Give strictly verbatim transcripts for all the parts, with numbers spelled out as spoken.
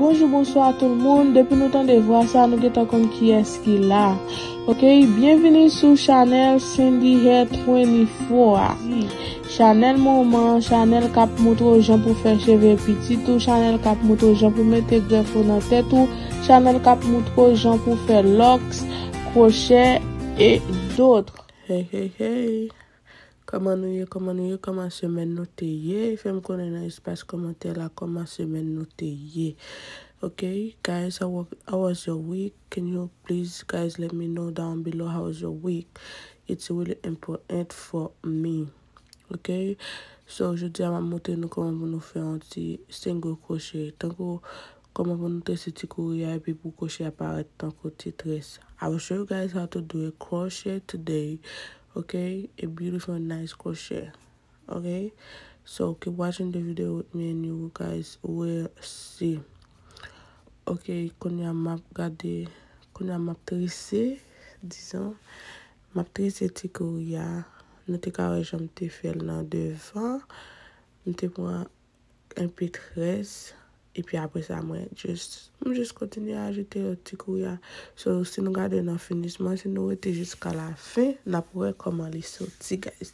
Bonjou, bonswa tout moun. Depi nou tande vwa sa, nou gentan konn kiyès ki la. Ok, byenvini sou chanèl Cindy Hair twenty-four a. Chanèl manman, chanèl k ap moutre w jan pou fè cheve pitit ou, chanèl k ap moutre w jan pou mete grèf ou nan tèt ou, chanèl k ap moutre w jan pou fè lòks, kwochè, e dòt. Hey, hey, hey. Kòman nou ye? Kòman nou ye? Kòman semèn nou te ye? Fè m konnen nan espas kòmantè la kòman semèn nou te ye. Ok, guys, how, wa- how was your week? Can you please, guys, let me know down below how was your week? It's really important for me. Ok, so jodi a m ap montre nou kòman pou nou fè yon ti single crochet. Tankou kòman pou nou trese ti kouri a epi pou kwochè a parèt tankou ti très. I will show you guys how to do a crochet today. Ok, a beautiful, nice crochet. Ok, so keep watching the video with me and you guys will see. Ok, kounye a m ap gade, kounye a m ap trese, dizon, m ap trese ti kouri a. Nou te ka wè jan m te fè l nan devan. M te pran enpe très, epi apre sa, mwen just, mwen just kontinye ajoute lòt ti kouri a. So, si nou gade nan finisman, si nou rete jiska la fen, n ap wè kòman li soti, guys.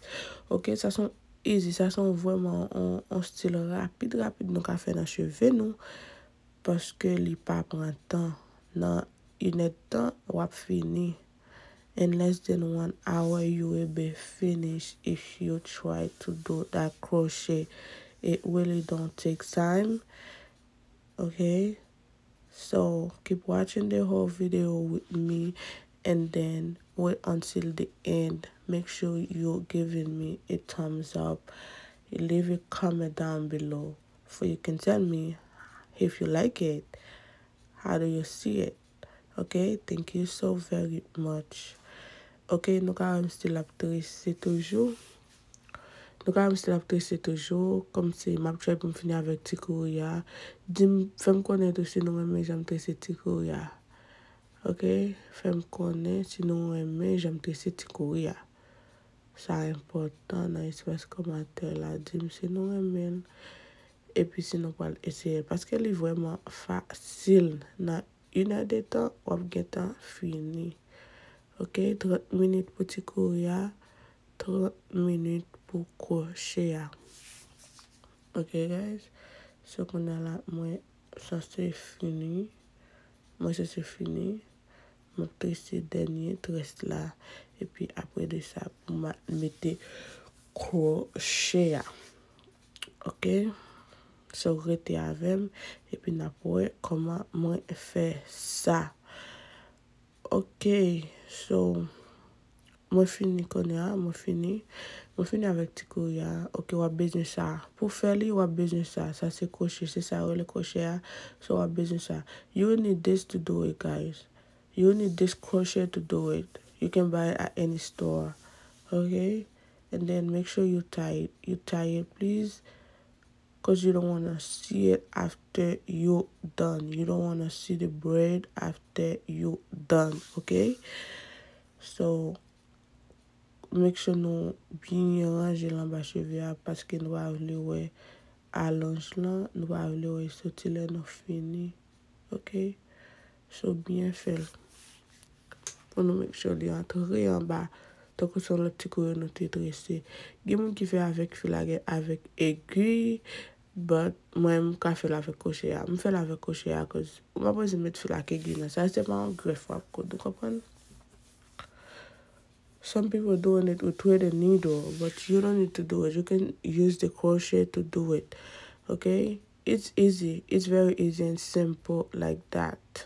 Ok, sa se yon easy, sa se yon vrèman yon, yon stil rapid, rapid nou ka fè nan cheve nou. Paske li pa pran tan. Nan inèdtan, w ap fini. In less than one hour, you will be finished if you try to do that crochet. It really don't take time. Okay? So, keep watching the whole video with me and then wait until the end. Make sure you're giving me a thumbs up. Leave a comment down below so you can tell me if you like it. How do you see it? Ok, thank you so very much. Ok, nou ka wè m still ap trese toujou. Nou ka wè m still ap trese toujou. Kòmsi m ap try pou m fini avèk ti kouri a. Di m, fè m konnen tou si nou renmen jan m trese ti kouri a. Ok, fè m konnen si nou renmen jan m trese ti kouri a. Sa enpòtan nan espas kòmantè la. Di m si nou renmen l. Epi si nou pral eseye l. Paske li vrèman fasil. Nan inèdtan, w ap gentan fini. Ok, trant minit pou ti kouri a, trant minit pou kwochè a. Ok, guys. So, kounye a la, mwen sanse fini. Mwen sanse fini. M ap trese dènye très la. Epi apre de sa, pou m mete kwochè a. Ok? So, rete avè m. Epi n ap wè kòman mwen fè sa. Ok, so, mwen fini kounye a, mwen fini. Mwen fini avèk ti kouri a. Ok, w ap bezwen sa. Pou fè li, w ap bezwen sa. Sa se kwochè, se sa yo rele kwochè a. So, w ap bezwen sa. You will need this to do it, guys. You will need this crochet to do it. You can buy it at any store. Ok? And then make sure you tie it. You tie it, please. 'Cause you don't wanna see it after you done. You don't wanna see the braid after you done, ok? So, make sure nou byen ranje l anba cheve a, paske nou pa vle wè alonj lan, nou pa vle wè l soti lè nou fini. Ok? So, byen fè l. Pou nou make sure li antre anba. Tankou se yon lòt ti kouri nou te trese. Gen moun ki fè avèk fil a, gen avèk egi, but mwen, m ka fè l avèk kwochè a. M fè l avèk kwochè a, 'cause ou pa bezwen met fil ak egi nan sa. Se pa yon grèf w ap koud, ou konprann? Some people doing it with thread and needle, but you don't need to do it. You can use the crochet to do it. Okay? It's easy. It's very easy and simple like that.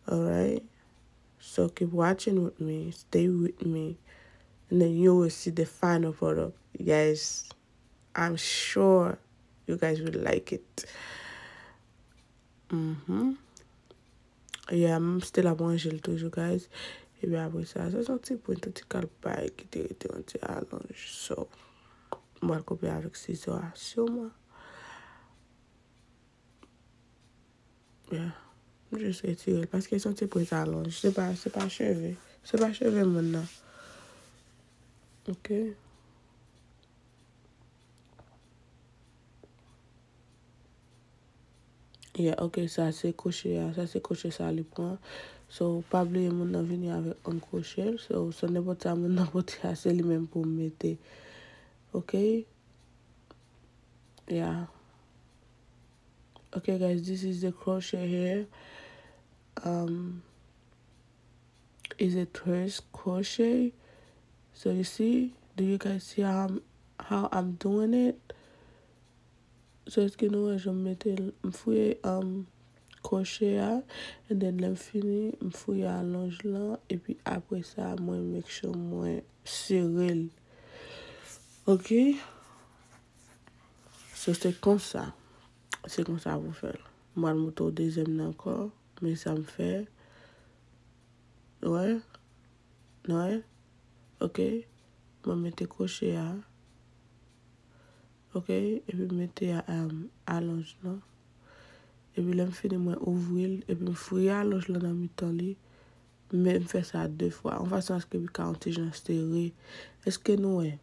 Alright? So keep watching with me. Stay with me. And then you will see the final product. Guys, I'm sure you guys will like it. Mm-hmm. Yeah, m still ap ranje l toujou, guys. Epi apre sa, sa se yon ti pwent, yon ti kalpay ki te rete yon ti alonj. So, m pral koupe avèk sizo a, siman. Yeah. M jis retire l, paske se yon ti pwent alonj. Se pa, se pa cheve. Se pa cheve moun nan. Ok. Yeah, ok, sa se kwoche a. Sa se kwoche sa li pran. So, pa bliye moun nan vini avèk yon kwoche. So, so nenpòt sa moun nan pote a, se li menm pou m mete. Ok? Yeah. Okay, guys, this is the crochet here. Um, is a twist crochet. So you see, do you guys see how I'm, how I'm doing it? So, èske nou wè jan m mete l? M fouye, um, kwoche a, and then lè m fini, m fouye alonj lan, epi apre sa, mwen make sure mwen sere l. Ok? So, se konsa. Se konsa pou fè l. M pral montre w dezyèm nan ankò. Men sa m fè. Nou wè? Nou wè? Ok. Mwen mete kwoche a. Ok. Epi m mete a, a, alonj lan. Epi lè m fini, mwen ouvri l. Epi m fouye alonj lan nan mitan li. Men m fè sa de fwa. Yon fason aske li ka yon ti jan sere. Èske nou wè?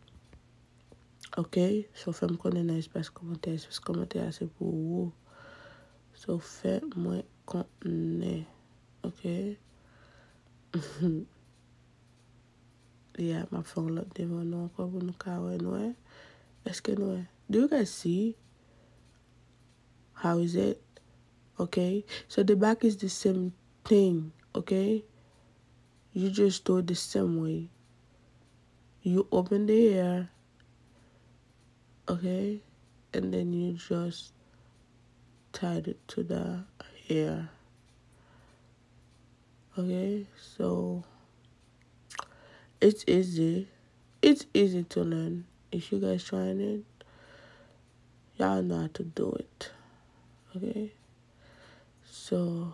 Ok? So, fè m konnen nan espas kòmantè. Espas kòmantè a se pou ou. So, fè mwen konnen. Ok? Yeah, m ap fè yon lòt devan nou ankò pou nou ka wè, nou wè. Èske nou wè? Do you guys see? How is it? Okay? So the back is the same thing, okay? You just do it the same way. You open the hair, okay? And then you just tied it to the hair. Okay, so it's easy. It's easy to learn. If you guys trying it, y'all know how to do it. Okay? So,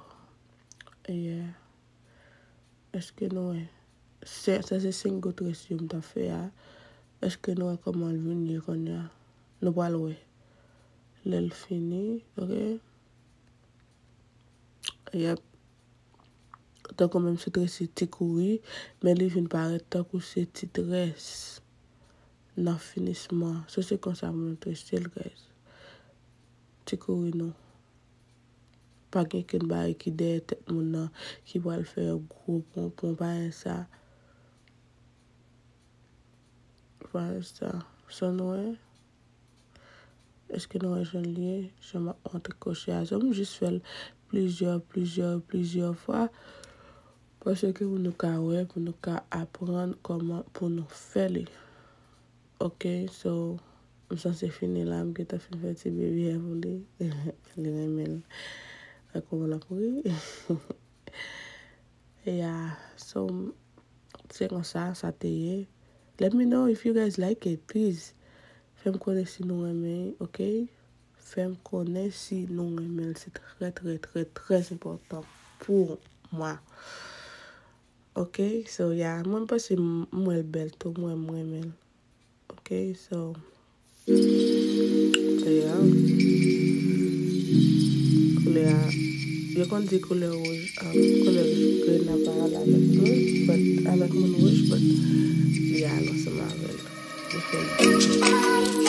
yeah. Èske nou wè? Se, sa se senk gout resi yo m t ap fè a. Èske nou wè kòman l vin ye kounye a? Nou pral wè. Lè l fini, okay? Yep. Tankou menm si tresi ti kouri, men li vin parèt tankou se ti très nan finisman. So, se konsa pou nou trese l, guys. Ti kouri nou. Pa gen kenn bagay ki dèyè tèt moun nan, ki pral fè gwo ponpon, pa gen sa. Pa gen sa. So, nou wè? Èske nou wè jan l ye? Jan m ap montre kwoche a. So, m jis fè l plizyè, plizyè, plizyè fwa. Paske pou nou ka wè, pou nou ka aprann kòman pou nou fè li. Ok, so, m sanse fini la, m gentan fin fè ti baby hair pou li. Li renmen l. Gad kòman l ap ri. Yeah, so, se konsa, sa te ye. Let me know if you guys like it, please. Fè m konnen si nou renmen, ok? Fè m konnen si nou renmen l. Se trè, trè, trè, trè enpòtan pou mwen. Ok, so, yeah, mwen m panse m, m wè l bèl tou, mwen, m renmen l. Ok, so, so, yeah. Koulè a, yo konn di koulè wouj, um, koulè grenn nan pa al avèk moun, but, avèk moun wouj, but li al ansanm avè l. Li fè l.